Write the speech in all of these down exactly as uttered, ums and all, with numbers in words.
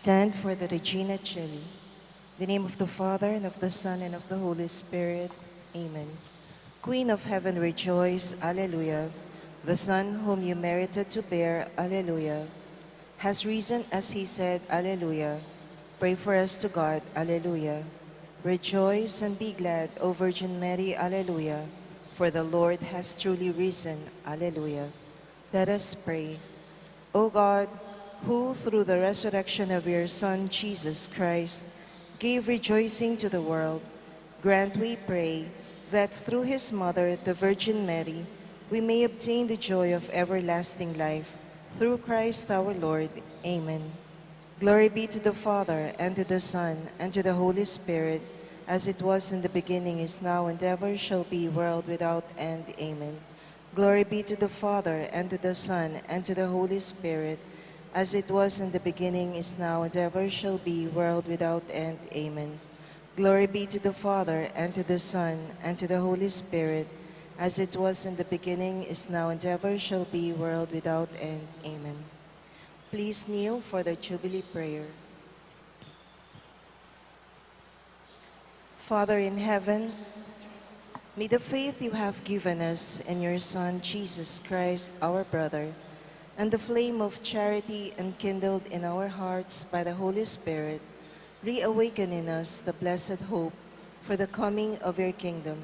Stand for the Regina Caeli. In the name of the Father, and of the Son, and of the Holy Spirit. Amen. Queen of heaven, rejoice. Alleluia. The Son whom you merited to bear, Alleluia, has risen as he said, Alleluia. Pray for us to God, Alleluia. Rejoice and be glad, O Virgin Mary, Alleluia, for the Lord has truly risen, Alleluia. Let us pray. O God, who through the resurrection of your Son, Jesus Christ, gave rejoicing to the world, grant, we pray, that through his mother, the Virgin Mary, we may obtain the joy of everlasting life. Through Christ our Lord. Amen. Glory be to the Father, and to the Son, and to the Holy Spirit, as it was in the beginning, is now, and ever shall be, world without end. Amen. Glory be to the Father, and to the Son, and to the Holy Spirit, as it was in the beginning, is now, and ever shall be, world without end. Amen. Glory be to the Father, and to the Son, and to the Holy Spirit, as it was in the beginning, is now, and ever shall be, world without end. Amen. Please kneel for the Jubilee prayer. Father in heaven, may the faith you have given us in your Son, Jesus Christ, our brother, and the flame of charity enkindled in our hearts by the Holy Spirit, reawaken in us the blessed hope for the coming of your kingdom.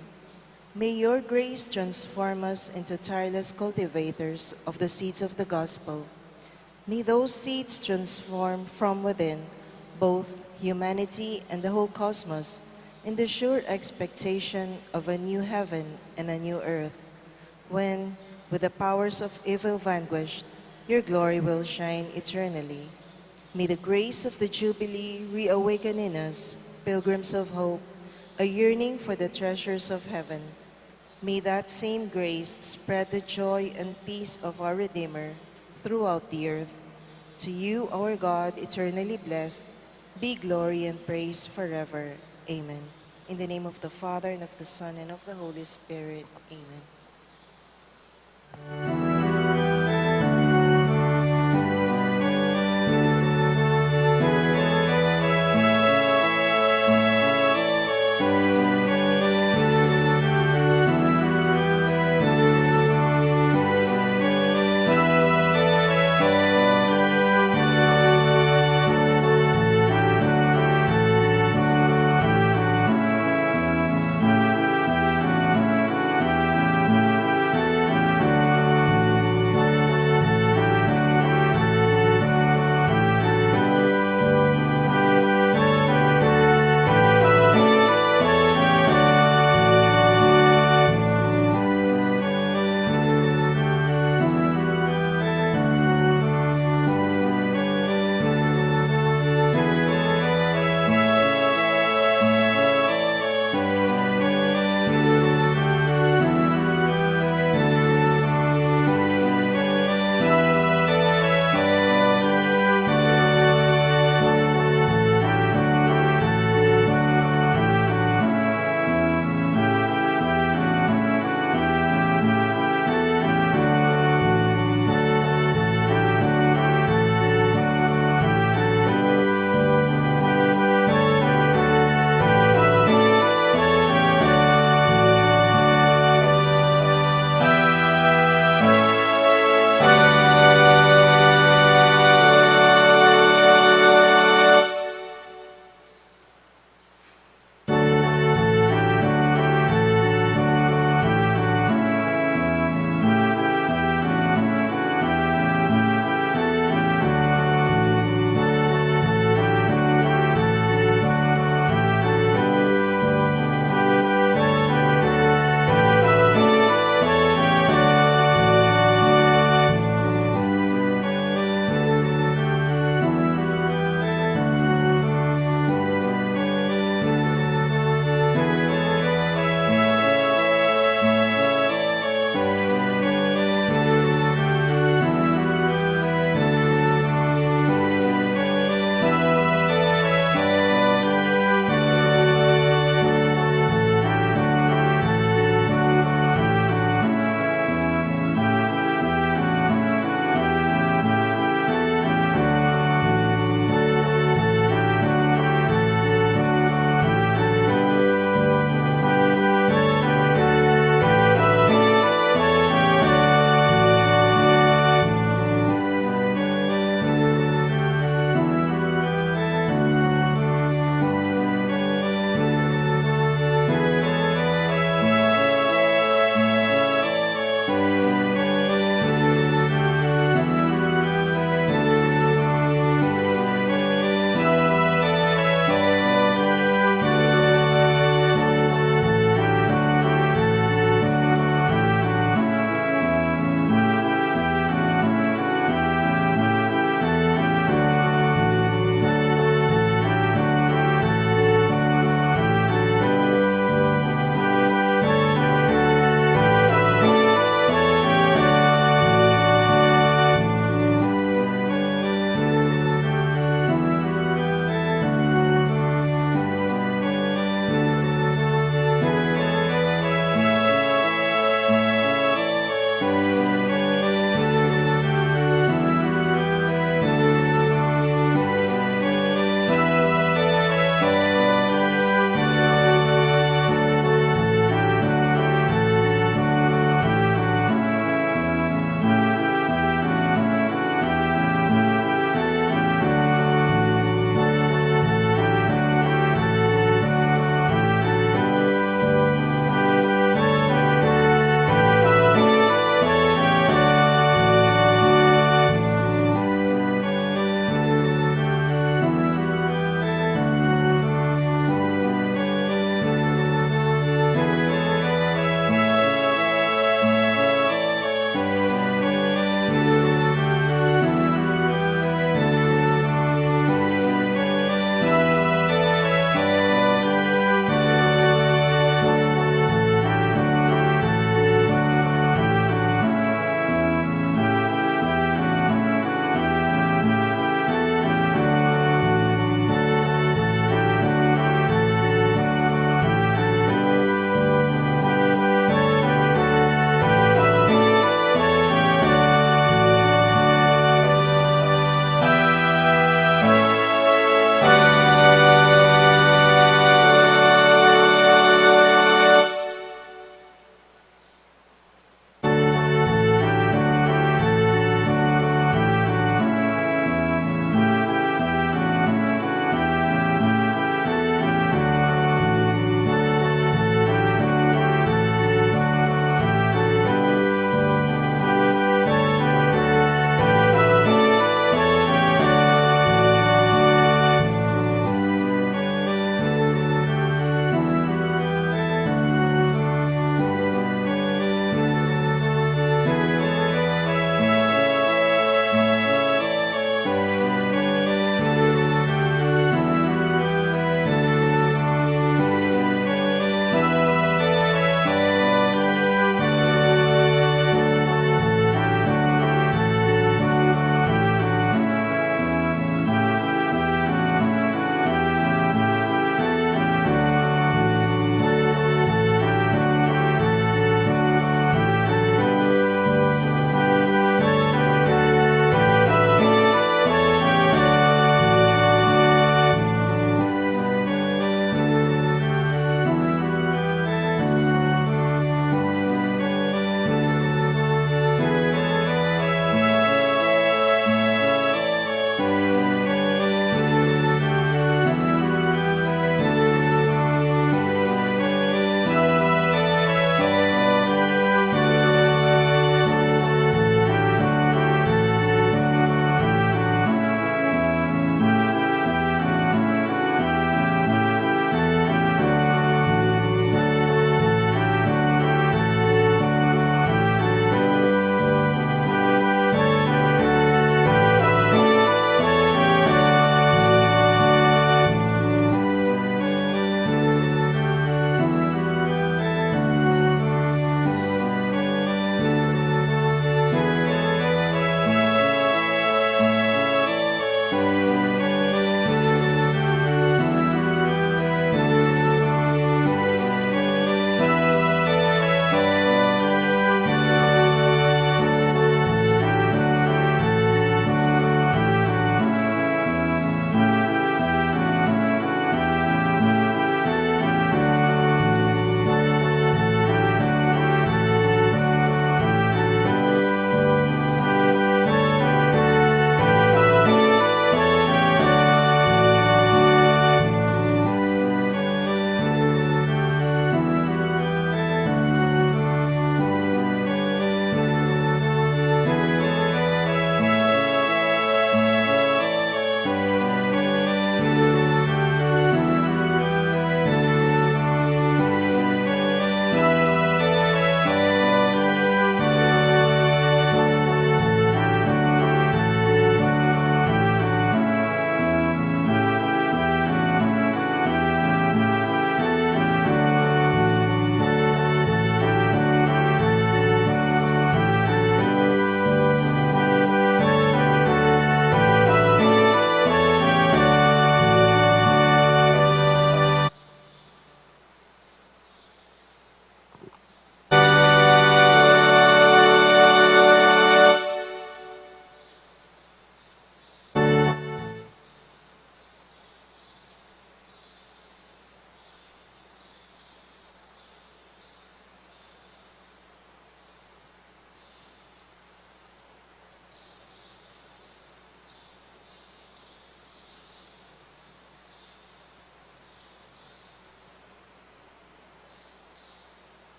May your grace transform us into tireless cultivators of the seeds of the gospel. May those seeds transform from within both humanity and the whole cosmos in the sure expectation of a new heaven and a new earth, when, with the powers of evil vanquished, your glory will shine eternally. May the grace of the Jubilee reawaken in us, pilgrims of hope, a yearning for the treasures of heaven. May that same grace spread the joy and peace of our Redeemer throughout the earth. To you, our God, eternally blessed, be glory and praise forever. Amen. In the name of the Father, and of the Son, and of the Holy Spirit. Amen.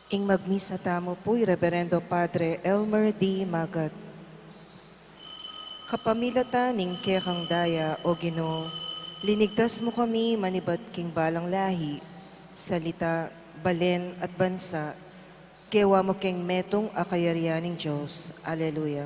Ing magmisa tamu pu i Reberendo Padre Elmer D. Magat. Kapamilatan ning kekang daya, O Ginu, linigtas mu kami manibat king balang lahi, salita, balen at bansa, gewa mu keng metung a kayarian ning Dios. Aleluya.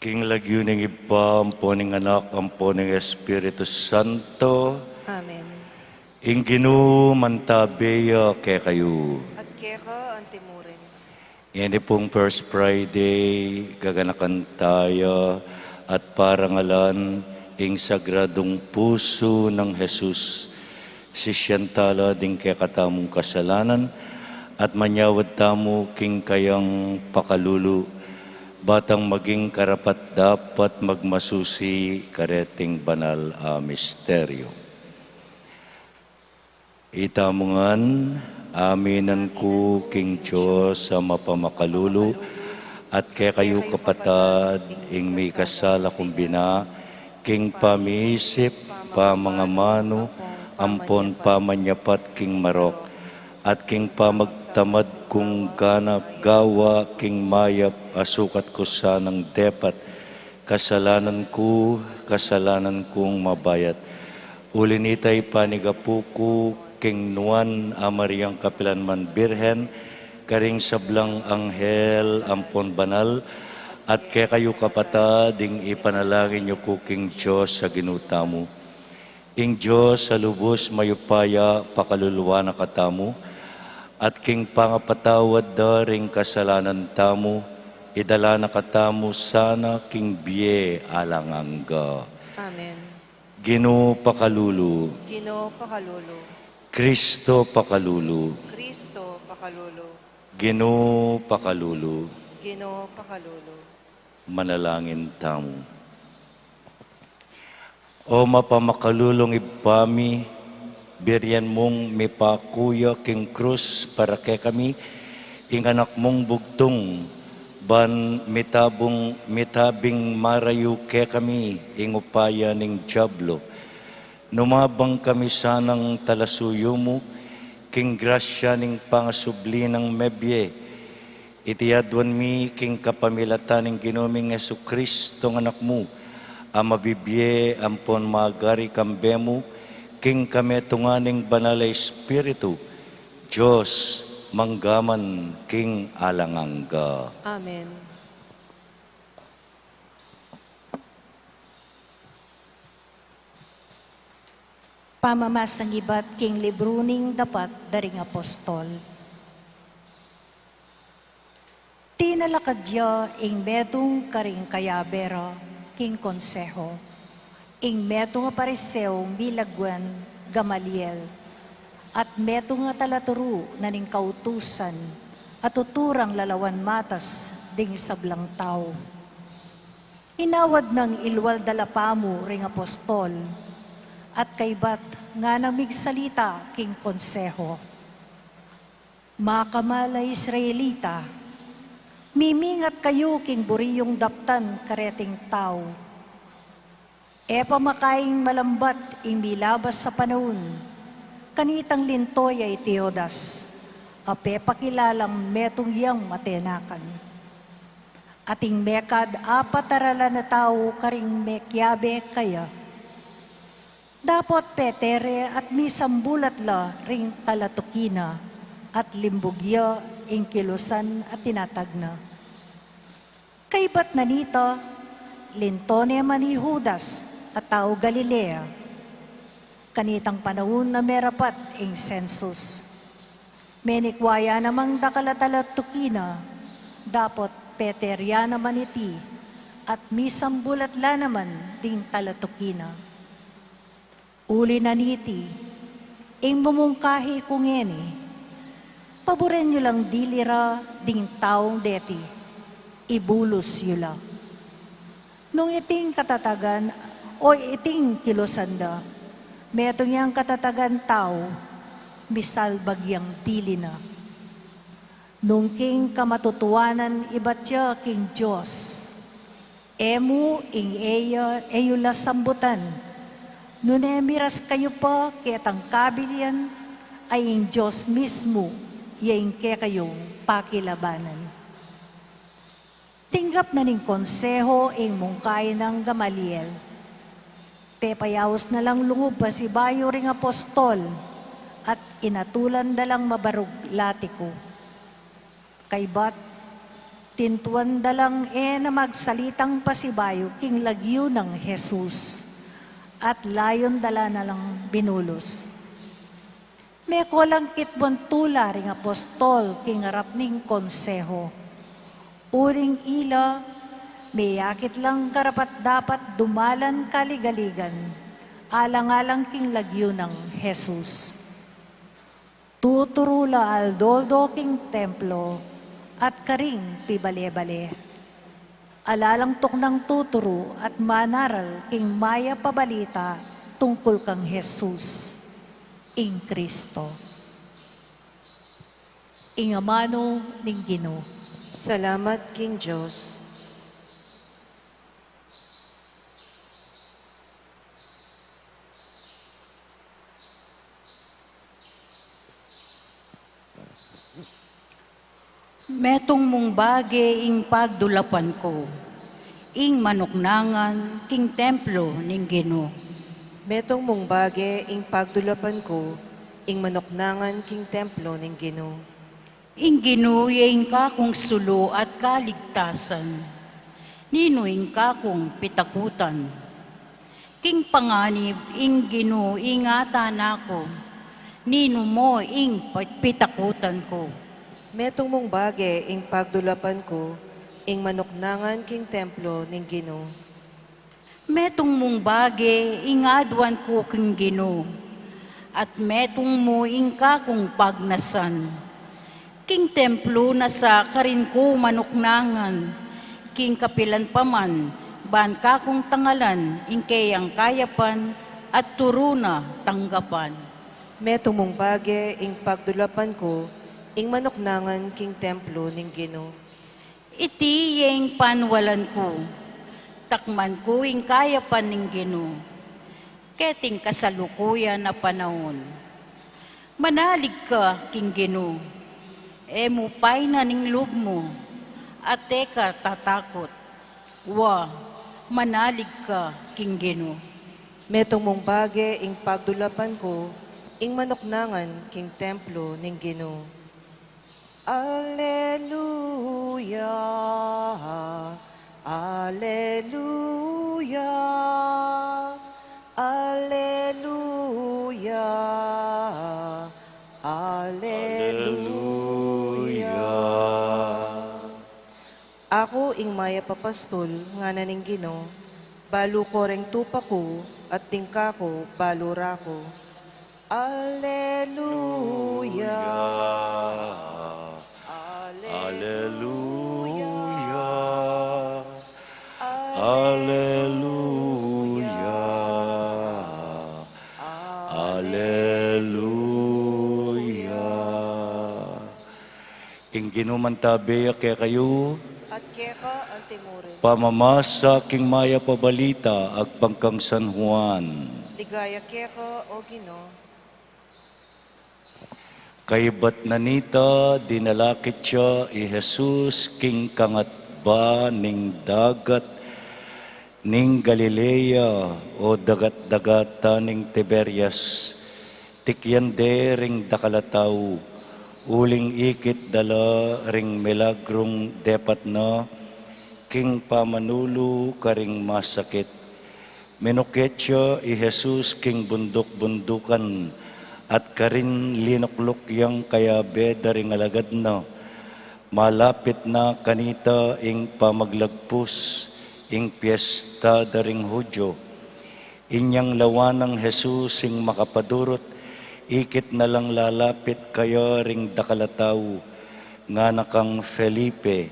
King lagyu ning Ibpa, ampo ning Anak, ampo ning Espiritu Santo. Amen. Ing Ginu mantabe ya kekayu. At keka antimurin. Ini pung First Friday, gaganakan taya at parangalan ing Sagradung Pusu nang Jesus. Sisian tala ding kekatamung kasalanan at manyawad tamu king kayang pakalulu, batang maging karapat-dapat magmasusi kareting banal a misteryo. Itamu ngan, aminan ku king Dios a mapamakalulu, at kekayu kapatad, ing mikasala kung bina, king pamiisip, pamangamanu, ampon pamanyapat king marok, at king pamagtamad kung ganap gawa king mayap a sukat ku sanang depat, kasalanan ku, kasalanan kung mabayat. Uli nita ipanigapu ku king nuan a Mariang kapilan man Birhen, karing sablang anghel ampon banal, at kekayu kapatad, ing ipanalangin yu ku king Dios a Ginu tamu. Ing Dios a lubus mayupaya pakaluluan na katamu, at king pangapatawad da ring kasalanan tamu, idala na katamu sana king bie alang angga. Amen. Ginu pakalulu. Ginu pakalulu. Kristo pakalulu. Kristo pakalulu. Ginu pakalulu. Ginu pakalulu. Manalangin tamu. O mapamakalulung Ibpa mi, birian mung mipaku ya king krus para kekami ing Anak mung bugtung, ban mitabung, mitabing marayu kekami ing upaya ning Diablo. Numabang kami sanang talasuyu mu, king grasya ning pangasubli nang mebie. Iti aduan mi king kapamilatan ning Ginu ming Jesucristo, Anak mu, a mabibie ampon magari kambe mu, king kametungan ning Banal a Espiritu, Dios, mangga man king alang angga. Amen. Pamamasang ibat king libru ning Dapat da ring Apostol. Tinalakad ya ing metung karing kayabe ra king konseho, ing metung a Pariseo milagwan Gamaliel, at metung a talaturu na ning kautusan a tuturang lalawan matas ding sablang tau. Inawad nang ilwal da la pamu ring apostol, at kaybat nganang migsalita king konseho. Makamal a Israelita, mimingat kayu king buri yung daptan kareting tau. E pa makaing malambat ing milabas a panaun, kanitang linto ya i Teudas, a pepakilalang metung yang matenakan. Ating mekad apat a ralan a tau karing mekiabe kaya. Dapot pete re at misambulat la ring talatuki na, at limbug ya ing kilusan a tinatag na. Kaybat na nita, linto ne man i Judas a tau Galilea. Kanitang panaun a merapat ing sensus. Menikwa ya namang dakal a talatuki na, dapot pete re ya naman iti, at misambulat la naman ding talatuki na. Uli na niti, ing mumungkahi ku ngeni, paburen yu lang dili ra ding taung deti. Ibulus yu la. Nung iting katatagan o iting kilusan da, metung yang katatagan tau, misalbag yang dili na. Nung king kamatutuanan ibat ya king Dios, e mu ing e ya, e yu la sambutan, nune miras kayu pa ketang kabilian, a ing Dios mismu ya ing kekayung pakilabanan. Tinggap na ning konseho ing mungkain nang Gamaliel. Pepayaus na lang lungub pasibayu ring apostol, at inatulan da lang mabarug latiku. Kaybat, tintuan da lang e na magsalitang pasibayu king lagyu nang Jesus, at layun da la na lang binulus. Meko lang kitbuan tula ring apostol king arap ning konseho. Uling ila, meyakit lang karapat-dapat dumalan kaligaligan, alang-alang king lagyu nang Jesus. Tuturu la aldo-aldo king templo at karing pibale-bale. Ala lang tuknang tuturu at manaral king mayap a balita tungkul kang Jesus, ing Kristo. Ing amanu ning Ginu. Salamat king Dios. Metung mung bage ing pagdulapan ku, ing manuknangan king templo ning Ginu. Metung mung bage ing pagdulapan ku, ing manuknangan king templo ning Ginu. Ing Ginu ya ing kakung sulu at kaligtasan. Ninu ing kakung pitakutan? King panganib ing Ginu ing atana ku, ninu mo ing pa-, pitakutan ku? Metung mung bage ing pagdulapan ku, ing manuknangan king templo ning Ginu. Metung mung bage ing aduan ku king Ginu, at metung mu ing kakung pagnasan. King templo na sa karin ku manuknangan, king kapilan pa man, ban kakung tangalan ing keyang kayapan at turu na tanggapan. Metung mung bage ing pagdulapan ku, ing manuknangan king templo ning Ginu. Iti ya ing panwalan ku, takman ku ing kayapan ning Ginu, keting kasalukuyan a panaun. Manalig ka king Ginu, e mu painan ing lub mu, at e ka tatakut. Wa, manalig ka king Ginu. Metung mung bage ing pagdulapan ku, ing manuknangan king templo ning Ginu. Aleluya, aleluya, aleluya, aleluya. Aku ing mayap a pastul, ngana ning Ginu, balu ko reng tupa ku, at ding kaku balu ra ku. Aleluya. Aleluya. Aleluya. Aleluya. Ing Ginu mantabe ya kekayu. At keka antimurin. Pamamasa king mayap a balita agpang kang San Juan. Ligaya keka, O Ginu. Kaybat na nita, dinalakit ya i Jesus king kangatba ning dagat ning Galilea, o dagat-dagatan ning Tiberias. Tikyan de ring dakal a tau, uling ikit da la ring milagrung depat na king pamanulu karing masakit. Minukyat ya i Jesus king bunduk-bundukan, at karin linukluk yang kayabe da ring alagad na. Malapit na kanita ing pamaglagpus, ing piesta da ring Judio. Inyang lawan nang Jesus ing makapadurut, ikit na lang lalapit kaya ring dakal a tau, ngana kang Felipe,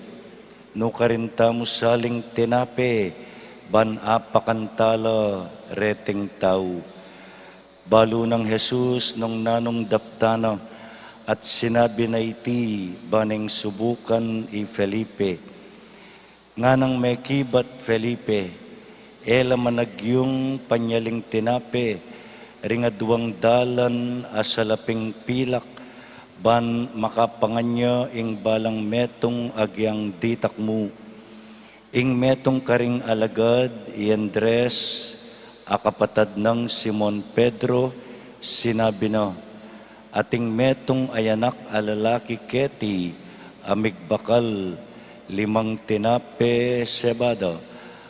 Nukarin tamu saling tinape, ban apakan tala reting tau. Balu nang Jesus nung nanung daptan na, at sinabi na iti, ban ing subukan i Felipe. Nganang mekibat Felipe, e la managyung panyaling tinape, ring aduang dalan a salaping pilak, ban makapangan ya ing balang metung agyang ditak mu. Ing metung karing alagad, i Andres, a kapatad nang Simon Pedro, sinabi na, ating metung a anak a lalaki keti, a migbakal limang tinape sebada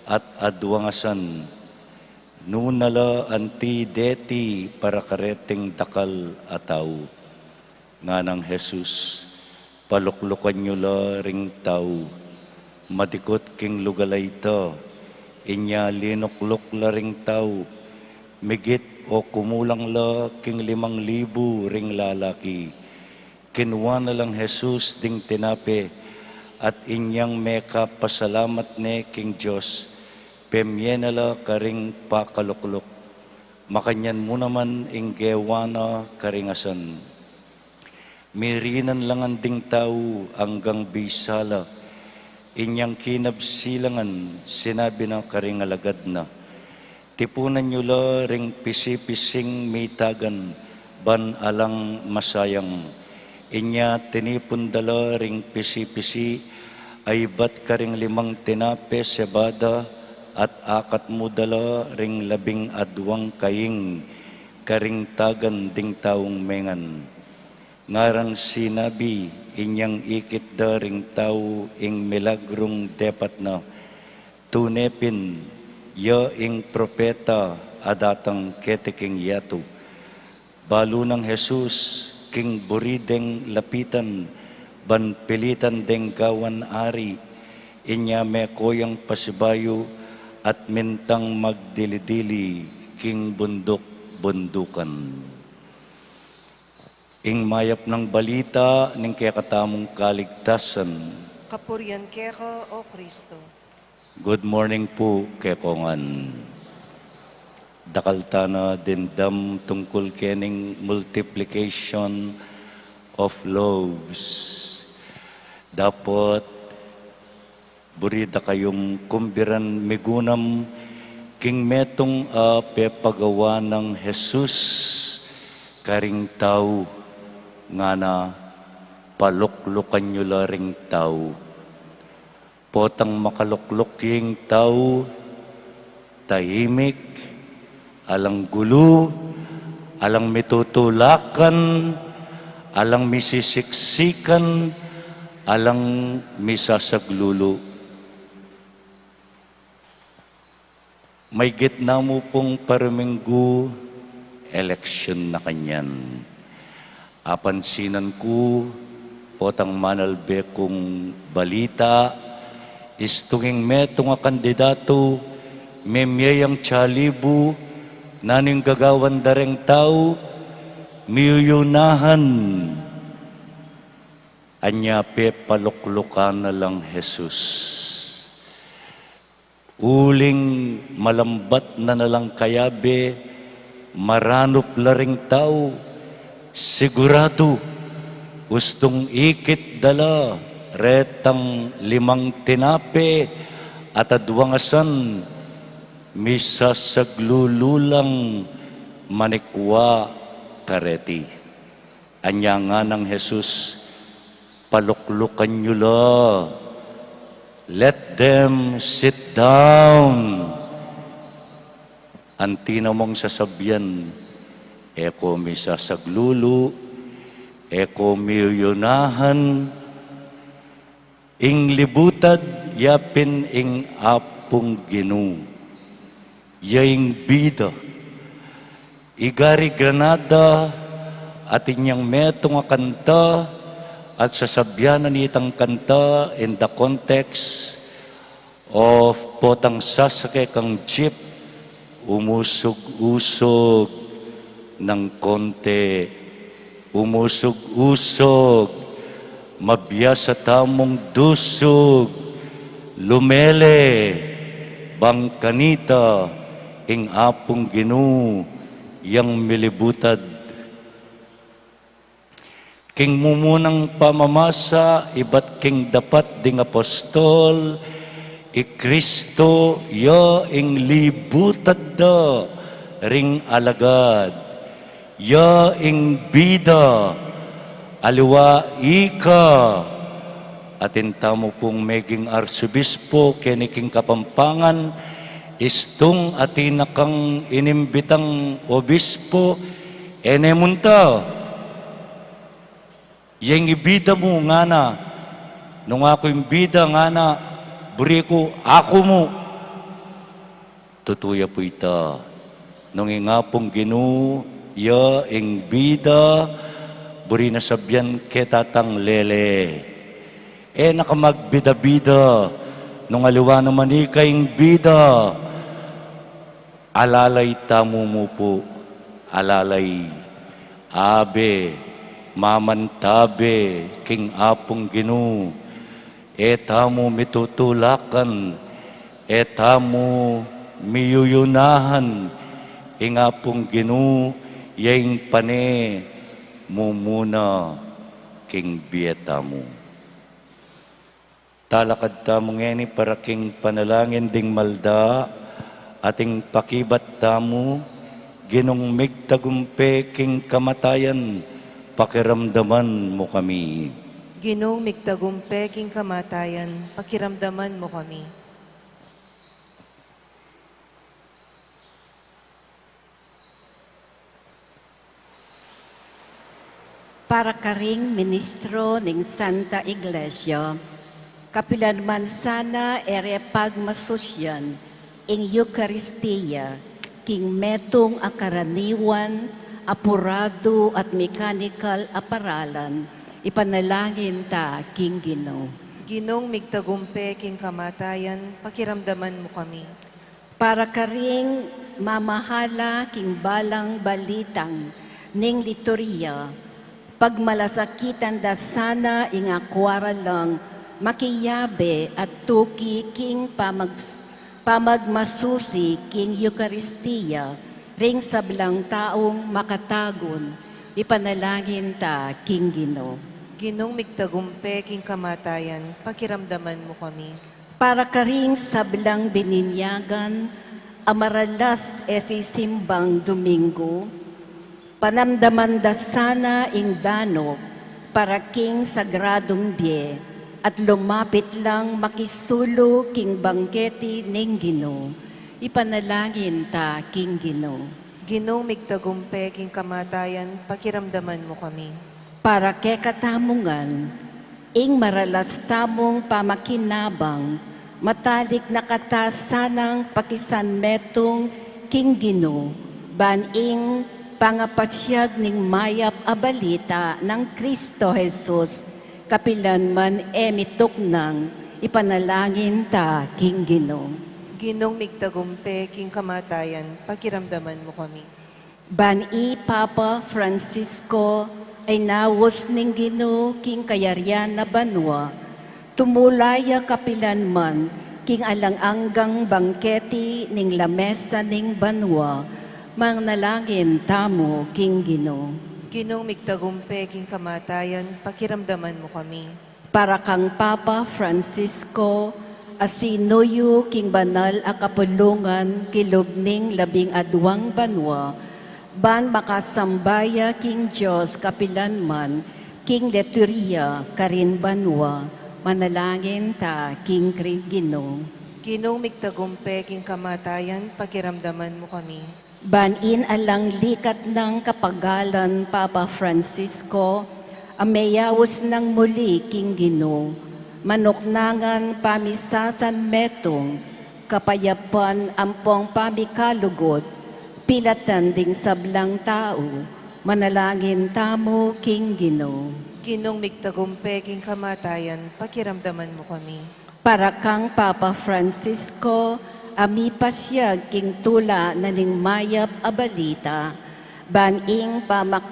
at aduang asan. Nanu la anti deti para kareting dakal a tau? Nganang Jesus, paluklukan yu la ring tau. Madikut king lugal a ita, inya linukluk la ring tau. Migit o kumulang la king limang libu ring lalaki. Kinua na lang Jesus ding tinape, at inyang mekapasalamat ne king Dios, pemie na la karing pakalukluk. Makanyan mu naman ing gewa na karing asan. Mirinan la ngan ding tau anggang bisa la. Inyang kinabsi la ngan, sinabi na karing alagad na, tipunan yu la ring pisi-pising mitagan, ban alang masayang. Inya tinipun da la ring pisi-pisi a ibat karing limang tinape sebada, at akat mu da la ring labing aduang kaing karing tagan ding taung mengan. Ngarang sinabi, inyang ikit da ring tau ing milagrung depat na, tune pin, ya ing propeta a datang keti king yatu. Balu nang Jesus, king buri deng lapitan, ban pilitan deng gawan ari, inya meko yang pasibayu, at mintang magdili-dili king bunduk-bundukan. Ing mayap nang balita ning kekatamung kaligtasan. Kapurian keka, O Kristo. Good morning pu kekongan. Dakal tana dimdam tungkul kening multiplication of loaves. Dapot buri da kayung kumbiran migunam king metung a pepagawa nang Jesus karing tau, ngana, paluklukan yu la ring tau. Potang makalukluk ing tau, tahimik, alang gulu, alang mitutulakan, alang misisiksikan, alang misasaglulu. Maygit na mu pung paraminggu, eleksyon na kanyan. Apansinan ku, potang manalbe kung balita, istung ing metung a kandidatu, memie yang talibu, nanu ing gagawan da reng tau, miyuyunahan. Anya pepaluklukan na lang Jesus. Uling malambat na na lang kayabe, maranup la ring tau, siguradu, ustung ikit da la retang limang tinape at aduang asan, misasaglulu lang manikwa kareti. Anya nganang Jesus, paluklukan yu la. Let them sit down. Anti na mung sasabian, e ko misasaglulu, e ko miyuyunahan, ing libutad yapin ing Apung Ginu. Ya ing bida. I Gary Granada, atin yang metung a kanta, at sasabian na nitang kanta in the context of potang sasake kang jeep, umusug-usug nang konti. Umusug-usug, mabiasa tamung dusug, Lumele bang kanita ing Apung Ginu yang milibutad. King mumunang pamamasa ibat king dapat ding apostol, i Kristo ya ing libutad da ring alagad, ya ing bida, aliwa ika. Atin tamu pung meging arsobispo keni king Kapampangan, istung atin na kang inimbitang obispo, e ne munta. Yeng ibida mu ngana, nung aku ing bida ngana, buri ku aku mu. Tutu ya pu ita, nung ing Apung Ginu ya ing bida, buri na sabian keta tang lele. E na ka magbida-bida, nung aliwa naman ika ing bida. Alalay tamu mu pu, alalay. Abe, mamantabe king Apung Ginu, e tamu mitutulakan, e tamu miyuyunahan, ing Apung Ginu ya ing pane mumuna king bie tamu. Talakad tamu ngeni para king panalangin ding malda, ating pakibat tamu, Ginung migtagumpe king kamatayan, pakiramdaman mu kami. Ginung migtagumpe king kamatayan, pakiramdaman mu kami. Para karing ministro ning Santa Iglesia, kapilan man sana e re pagmasusyan ing Eukaristia king metung a karaniwan, apuradu at mekanikal a paralan, ipanalangin ta king Ginu. Ginung migtagumpe king kamatayan, pakiramdaman mu kami. Para karing mamahala king balang balitang ning liturgia, pagmalasakitan da sana ing akwa ra lang makiyabe at tuki king pamag-, pamagmasusi king Eukaristia ring sablang taung makatagun, ipanalangin ta king Ginu. Ginung migtagumpe king kamatayan, pakiramdaman mu kami. Para karing sablang bininyagan a maralas e sisimbang Domingo, panamdaman da sana ing danup para king sagradung bie at lumapit lang makisulu king bangketi ning Ginu. Ipanalangin ta king Ginu. Ginung migtagumpe king kamatayan, pakiramdaman mu kami. Para kekatamu ngan, ing maralas tamung pamakinabang, matalik na kata sanang pakisanmetung king Ginu, ban ing pangapasiag ning mayap a balita nang Kristo Jesus, kapilan man e mituknang, ipanalangin ta king Ginu. Ginung migtagumpe king kamatayan, pakiramdaman mu kami. Ban i Papa Francisco a inaus ning Ginu king kayarian a banua, tumula ya kapilan man king alang anggang bangketi ning lamesa ning banua, manalangin tamu king Ginu. Ginung migtagumpe king kamatayan, pakiramdaman mu kami. Para kang Papa Francisco a sinuyu king banal a kapulungan kilub ning labing aduang banua, ban makasamba ya king Dios kapilan man king liturgia karin banua, manalangin ta king kri-, Ginu. Ginung migtagumpe king kamatayan, pakiramdaman mu kami. Ban in alang likat nang kapagalan Papa Francisco, a meyaus nang muli king Ginu, manuknangan pamisasanmetung, kapayapan ampong pamikalugud, pilatan ding sablang tau, manalangin tamu king Ginu. Ginung migtagumpe king kamatayan, pakiramdaman mu kami. Para kang Papa Francisco, a mipasiag king tula na ning mayap a balita, ban ing pamak-,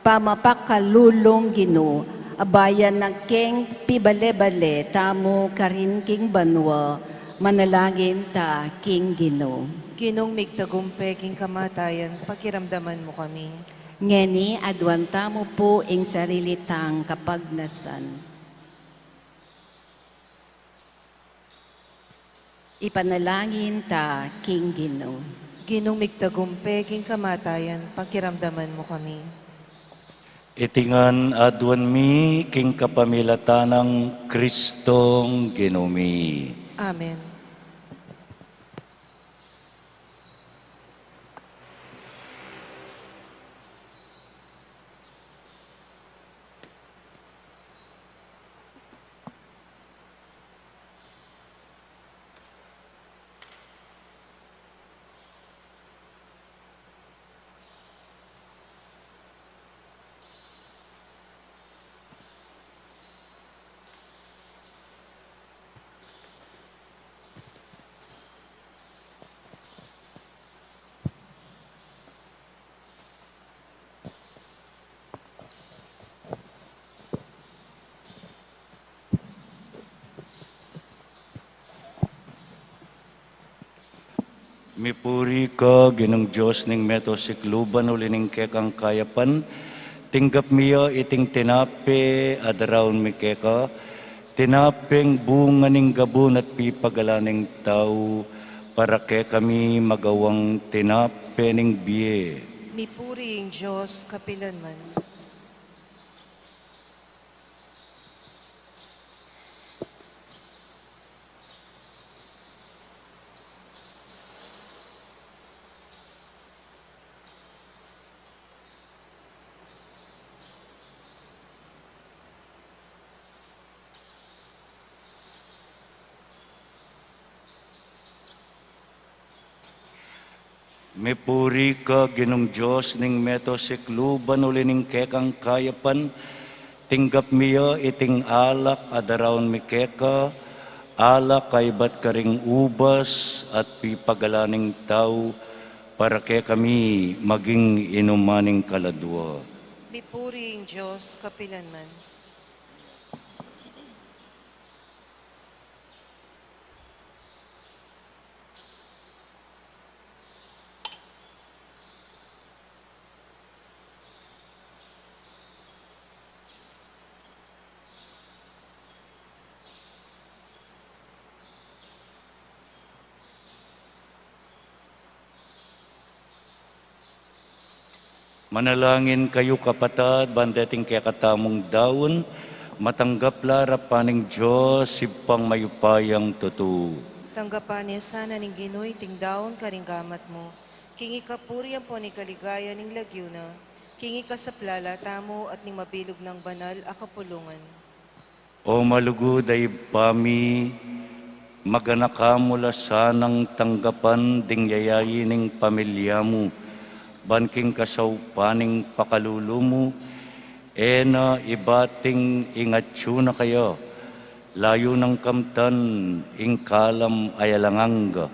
pamapakalulung Ginu, Abayan na keng pibale-bale tamu karin king banua, manalangin ta king Ginu. Ginung migtagumpe king kamatayan, pakiramdaman mu kami. Ngeni, aduan tamu pu ing sarili tang kapagnasan. Ipanalangin ta king Ginu. Ginung migtagumpe king kamatayan, pakiramdaman mu kami. Iti ngan aduan mi king kapamilatan nang Kristong Ginu mi. Amen. Mipuri ka, Ginung Dios ning meto sikluban, uli ning kekang kayapan, tinggap mi ya iting tinape a daraun mi keka, tinapeng bunga ning gabun at pipagalan ning tau, para kekami magawang tinape ning bie. Mipuri ing Dios kapilanman. Mipuri ka, Ginung Dios ning meto sikluban, uli ning kekang kayapan, tinggap mi ya iting alak a daraun mi keka, alak a ibat karing ubas at pipagalan ning tau, para kekami maging inuman ning kaladua. Mipuri ing Dios kapilanman. Manalangin kayu, kapatad, ban deting kekatamung daun, matanggap la arapan ning Dios, Ibpang mayupayang tutu. Tanggapan na sana ning Ginu iting daun karing gamat mu, king ikapuri ampon ikaligaya ning lagyu na, king ikasaplala tamu at ning mabilug nang banal a kapulungan. O malugud a Ibpa mi, maganaka mu la sanang tanggapan ding yayayi ning pamilya mu, ban king kasaupan ning pakalulu mu, e na ibat ing atyu na kaya, layu nang kamtan ing kalam a alang angga.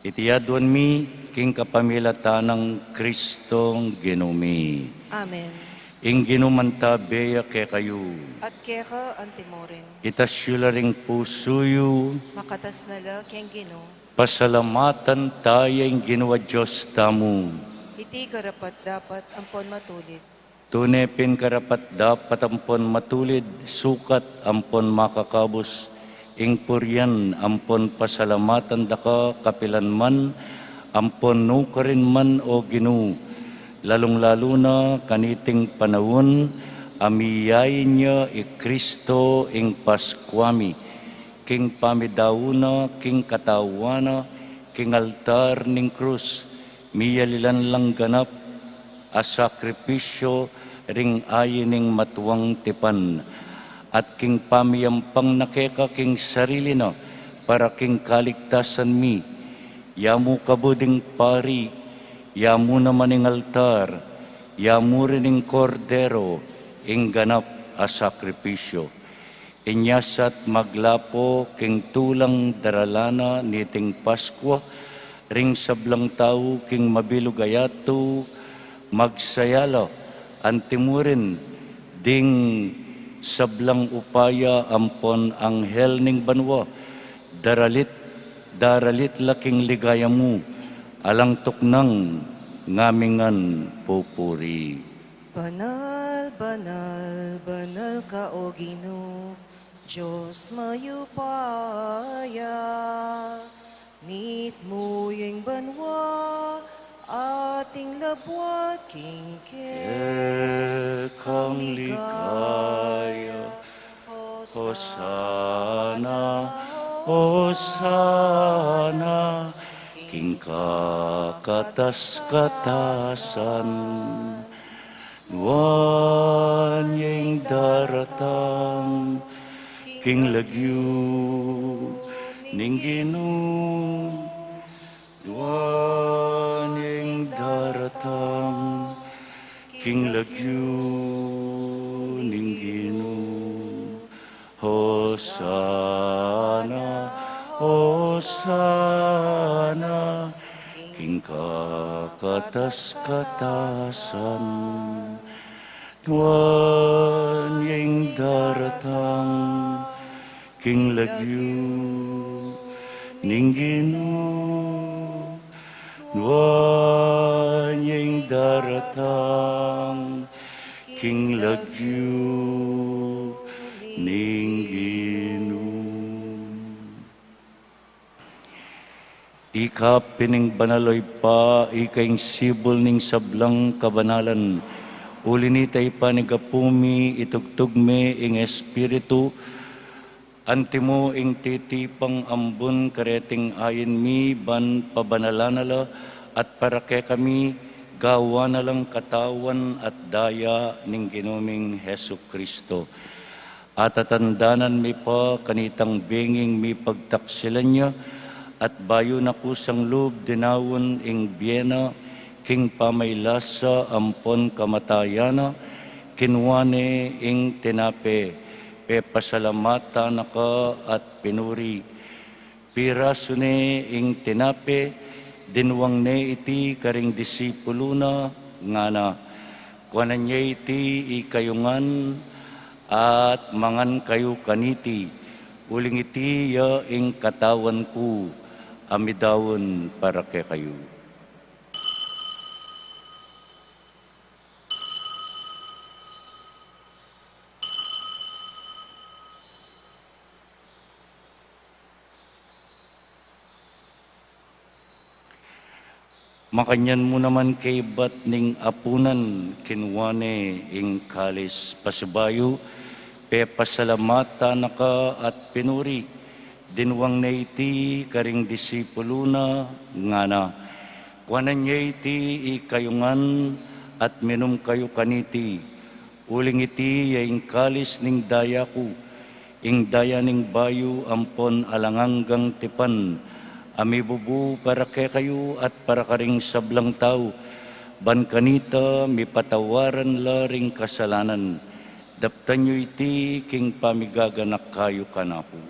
Iti aduan mi king kapamilatan nang Kristong Ginu mi. Amen. Ing Ginu mantabe ya kekayu. At keka antimurin. Itas yu la ring pusu yu. Makatas na la king Ginu. Pasalamatan ta ya ing Ginu a Dios tamu. Iti karapat-dapat ampon matulid. Tune pin karapat-dapat ampon matulid, sukat ampon makakabus, ing purian ampon pasalamatan da ka kapilan man, ampon nukarin man, O Ginu, lalung-lalu na kaniting panaun a miyain ya i Kristo ing Paskua mi, king pamidaun na king katawan na king altar ning krus, miyalilan lang ganap a sakripisyu ring ain ning matuang tipan, at king pamiyampang na keka king sarili na para king kaligtasan mi, yamu kabud ing pari, yamu naman ing altar, yamu rin ing Kordero, ing ganap a sakripisyu. Inya sat maglapo king tulang daralan na niting Paskua, ring sablang tau king mabilug a yatu, magsaya la, antimurin ding sablang upaya ampon anghel ning banua, daralit, daralit la king ligaya mu, alang tuknang ngamingan pupuri. Banal, banal, banal ka, O Ginu, Dios mayupaya, mitmu ya ing banua at ing labuad king kekang ligaya. Hosana, Hosana, king kakatas-katasan. Nuan ya ing daratang king lagyu ning Ginu. Nuan ya ing daratang king lagyu ning Ginu. Hosana, Hosana, king kakatas-katasan. Nuan ya ing daratang king lagyu ning Ginu. Nuan ya ing daratang king lagyu ning Ginu. Ika pin ing banal, O Ibpa, ika ing sibul ning sablang kabanalan. Uli nita, Ibpa, ning gapu mi, itugtug me ing Espiritu, antimo ing titipang ambun kareting ain mi, ban pabanalan na la at para kekami gawan na lang katawan at daya ning Ginu ming Jesucristo. Atatandanan mi pa kanitang benging mipagtaksilan ya, at bayu na kusang lub dinaun ing bie na king pamailasa ampon kamatayan na, kinua ne ing tinape, pepasalamatan na ka at pinuri. Pirasu ne ing tinape, dinwang ne iti karing disipulu na, ngana: Kuanan ye iti ikayu ngan, at mangan kayu kaniti, uling iti ya ing katawan ku, a midaun para kekayu. Makanyan mu naman kaibat ning apunan, kinua ne ing kalis, pasibayu pepasalamatan na ka at pinuri, dinwang ne iti karing disipulu na, ngana: Kuanan ye iti ikayu ngan, at minum kayu kaniti, uling iti ya ing kalis ning daya ku, ing daya ning bayu ampon alang anggang tipan, a mibubu para kekayu at para karing sablang tau, ban kanita mipatawaran la ring kasalanan. Daptan yu iti king pamigaganaka yu kanaku.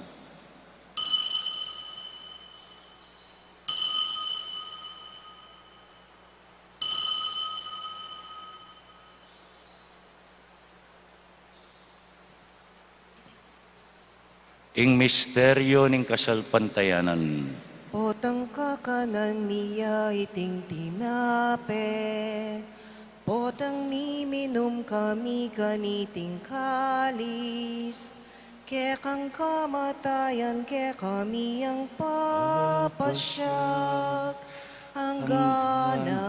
Ing misteryo ning kasalpantayanan. Potang kakanan mi ya iting tinape, potang miminum kami kaniting kalis, kekang kamatayan kekami yang papasiag, anggana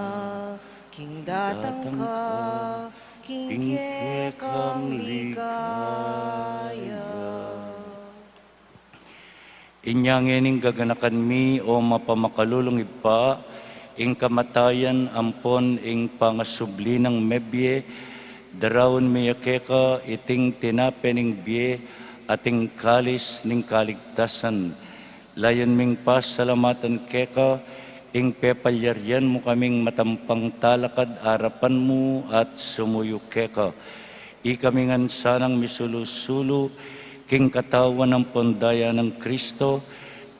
king datang ka king kekang ligaya. Inya ngening gaganakan mi, o mapamakalulung Ibpa, ing kamatayan ampon ing pangasubli nang mebie, daraun mi ya keka iting tinape ning bie at ing kalis ning kaligtasan. Layun ming pasalamatan keka ing pepalyarian mu kaming matampang talakad arapan mu at sumuyu keka. Ikami ngan sanang misulu-sulu king katawan ampon daya nang Kristo,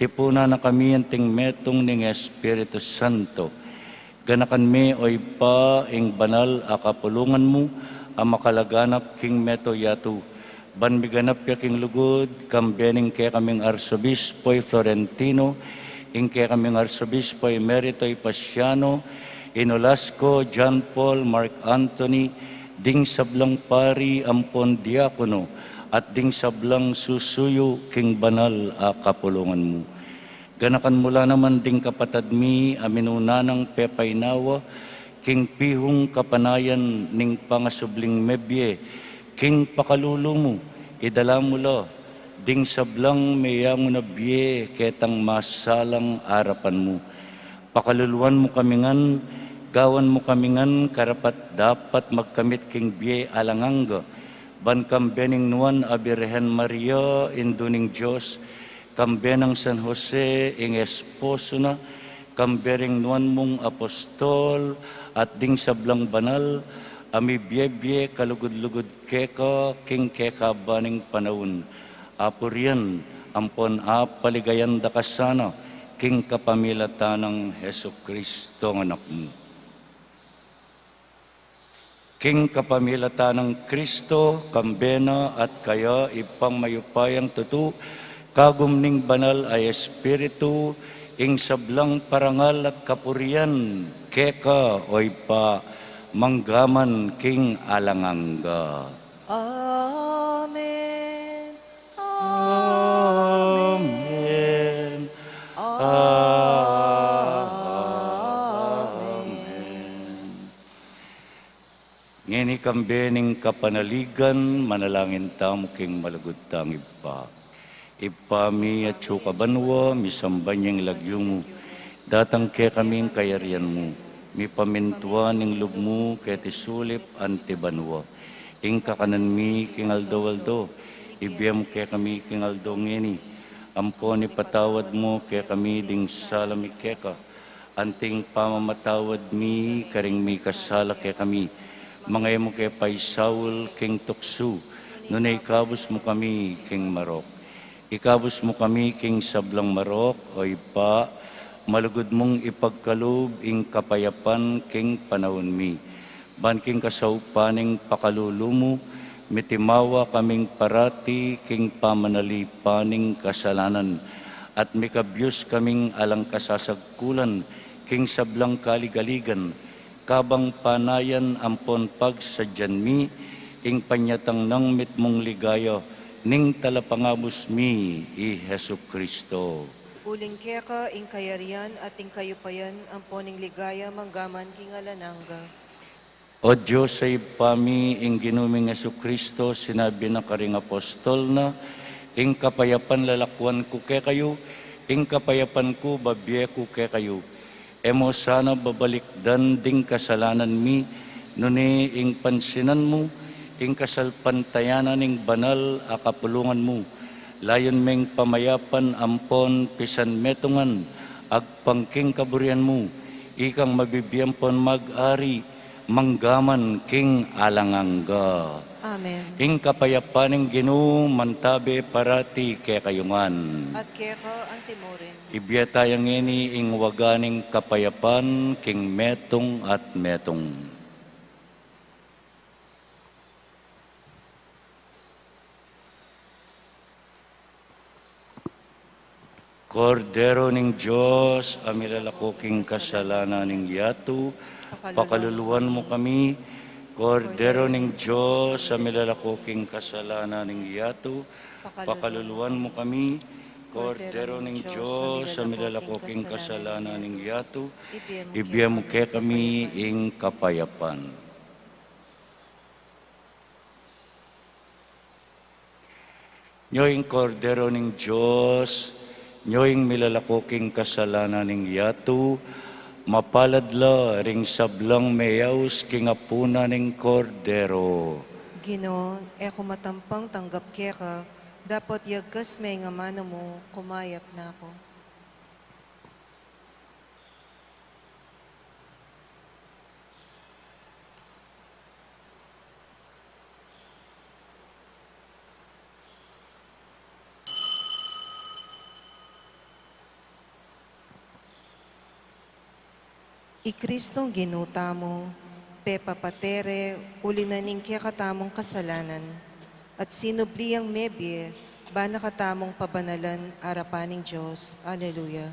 tipunan na kami anting metung ning Espiritu Santo. Ganakan me, o Ibpa, ing banal a kapulungan mu a makalaganap king mabilug a yatu, Ban miganap ya king lugud, kambe ning kekaming Arsobispo i Florentino, ing kekaming Arsobispo Emerito i Pasiano, i Nolasco, John Paul, Mark Anthony, ding sablang pari ampon diakono, at ding sablang susuyu king banal a kapulungan mu. Ganakan mu la naman ding kapatad mi a minuna nang pepaynawa king pihung kapanayan ning pangasubling mebie king pakalulu mu, idala mu la ding sablang meyangu na bie ketang masalang arapan mu. Pakaluluan mu kami ngan, gawan mu kami ngan karapat-dapat magkamit king bie alang angga, ban kambe ning Nuan a Birhen Maria, Indu ning Dios, kambe nang San Jose, ing esposo na, kambe ring nuan mung apostol, at ding sablang banal a mibiebie kalugud-lugud keka king kekaban ning panaun, apurian ampon apaligayan da ka sana king kapamilatan nang Jesucristo, Anak mu. King kapamilatan nang Kristo, kambe na at kaya, Ibpang mayupayang tutu, kagum ning Banal a Espiritu, ing sablang parangal at kapurian keka, o Ibpa, manggaman king alang angga. Amen. Amen. Amen. Amen. Ngeni kambe ning kapanaligan, manalangin tamu king malugud tang Ibpa. Ibpa mi, atsu ka banua, misamban ya ing lagyu mu. Datang kekami ing kayarian mu. Mipamintuan ing lub mu keti sulip anti banua. Ing kakanan mi king aldo-aldo, ibie mu kekami king aldo ngeni. Ampon ipatawad mu kekami ding sala mi keka, anti ing pamamatawad mi karing mikasala kekami. Manga e mu ke paisaul king tuksu, nune ikabus mu kami king marok. Ikabus mu kami king sablang marok, o Ibpa, malugud mung ipagkalub ing kapayapan king panaun mi. Ban king kasaupan ning pakalulu mu, mitimawa kaming parati king pamanalipan ning kasalanan, at mikabyus kaming alang kasasagkulan king sablang kaligaligan, kabang panayan ampon pagsadyan mi ing panyatang nang mitmung ligaya ning Talapangabus mi, i Jesucristo. Uling keka ing kayarian at ing kayupayan ampon ing ligaya manggaman king alang angga. O Dios a Ibpa mi, ing Ginu ming Jesucristo, sinabi na karing apostol na, ing kapayapan lalakuan ku kekayu, ing kapayapan ku babie ku kekayu. E mu sana babalikdan ding kasalanan mi, nune ing pansinan mu ing kasalpantayanan ning banal a kapulungan mu. Layun meng pamayapan ampon pisan metungan, agpang king kaburian mu, ikang mabibie ampon mag-ari, manggaman king alang angga. Amen. Ing kapayapan ning Ginu mantabe parati kekayu ngan. At keka antimurin. Ibie taya ngeni ing waga ning kapayapan king metung at metung. Kordero ning Dios, a milalako king kasalanan ning yatu, pakaluluan mu kami. Kordero ning Dios, a milalako king kasalanan ning yatu, pakaluluan mu kami. Kordero ning Dios, a milalako king kasalanan ning yatu, ibie mu kekami ing kapayapan. Nyo ing Kordero ning Dios, nyo ing milalako king kasalanan ning yatu, mapalad la ring sablang meyaus king apunan ning Kordero. Ginu, e ku matampang tanggap keka, dapot yagkas me ing amanu mu, kumayap na ku. I Kristong Ginu tamu, pepapate re uli na ning kekatamung kasalanan, at sinubli yang mebie, ba na katamung pabanalan arapan ning Dios. Aleluya.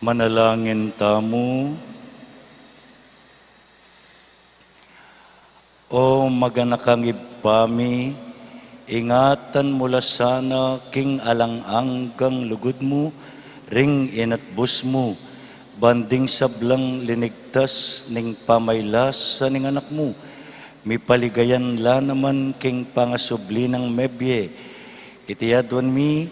Manalangin tamu. O maganakang Ibpa mi, ingatan mu la sana king alang anggang lugud mu ring inatbus mu, ban ding sablang linigtas ning pamaylasa ning Anak mu, mipaligayan la naman king pangasubli nang mebie. Iti aduan mi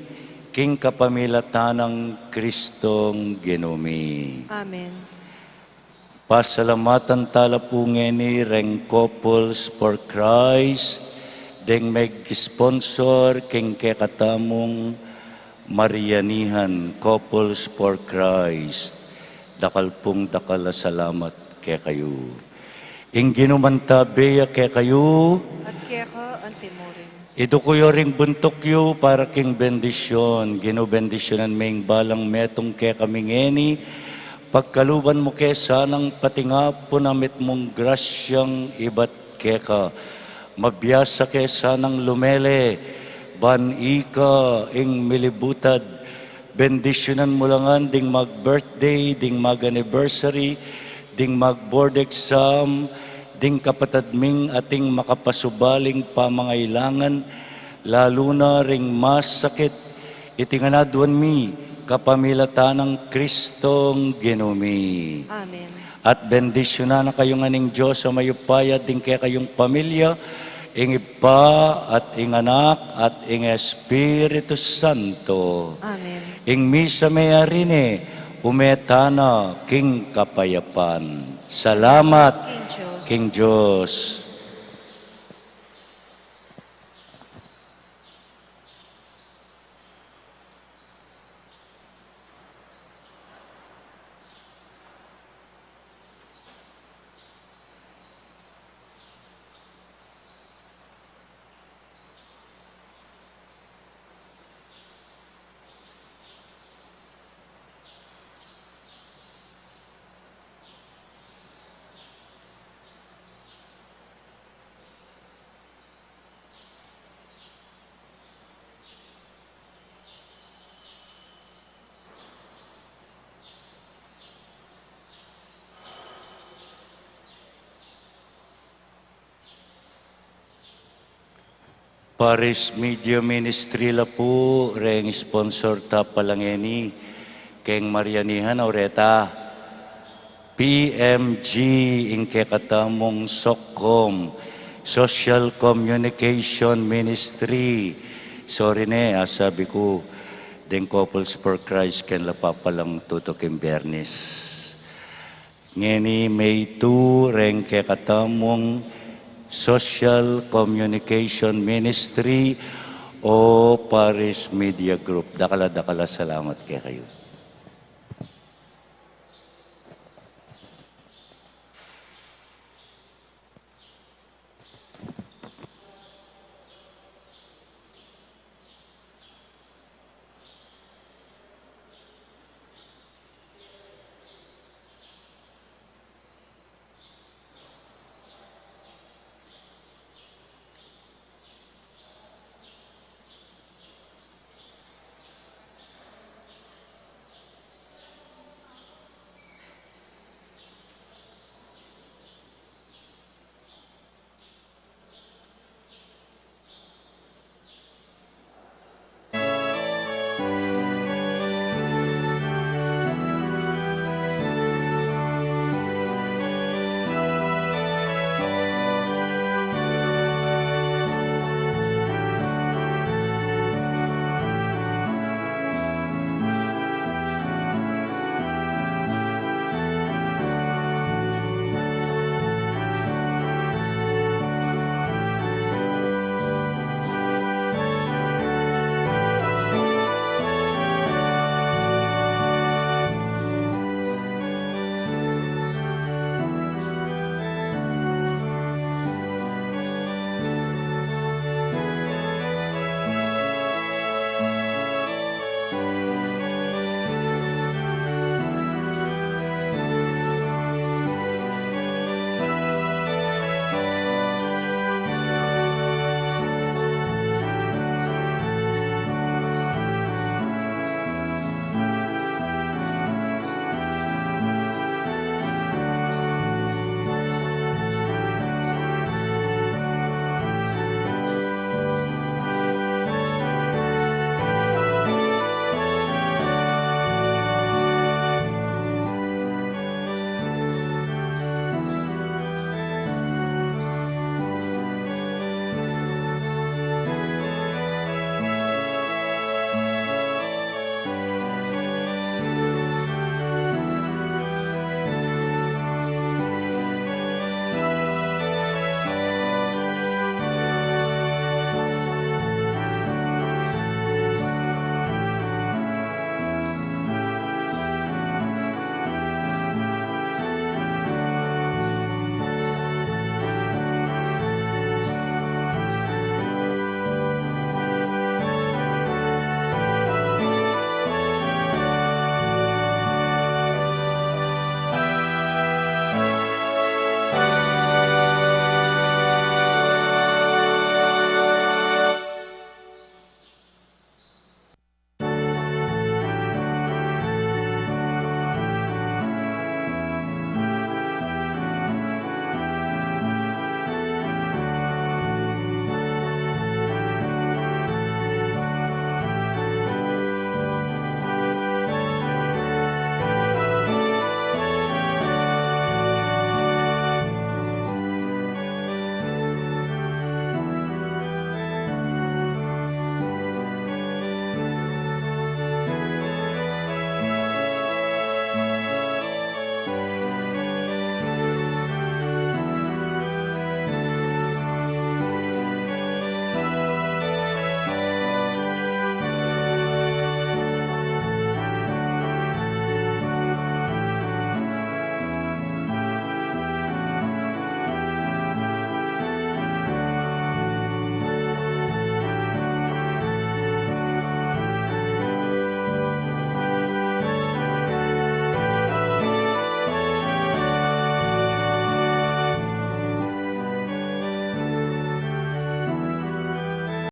king kapamilatan nang Kristong Ginu mi. Amen. Pasalamatan tala pu ngeni reng Couples for Christ, deng meg-sponsor king kekatamung Marianihan Couples for Christ. Dakal pung dakal a salamat kekayu. Ing Ginu mantabe ya kekayu. At keka antimurin. Iduku yu ring buntuk yu para king bendisyun. Ginu, bendisyunan me ing balang metung kekami ngeni. Pagkaluban mu ke sanang patingapun a mitmung grasyang ibat keka. Mabiasa ke sanang lumele, ban ika ing milibutad. Bendisyunan mu la ngan ding mag-birthday, ding mag-anniversary, ding mag-board exam, ding kapatad ming ating makapasubaling pamangailangan, lalu na ring masakit. Iti ngan aduan mi kapamilatan nang Kristong Ginu mi. Amen. At bendisyunan na kayu ngan ning Dios a mayupaya, ding kekayung pamilya, ing Ibpa at ing Anak at ing Espiritu Santo. Amen. Ing misa meyari ne, ume tana king kapayapan. Salamat king Dios. King Dios. Paris Media Ministry la pu reng sponsor ta pala ngeni keng marianihan, o reta P M G, ing kekatamung SOCCOM, Social Communication Ministry. Sorry ne, asabi ku, deng Couples for Christ ken la papalang tutuking Biyernes. Ngeni May two, reng kekatamung Social Communication Ministry o Paris Media Group. Dakal a dakal a salamat kekayu.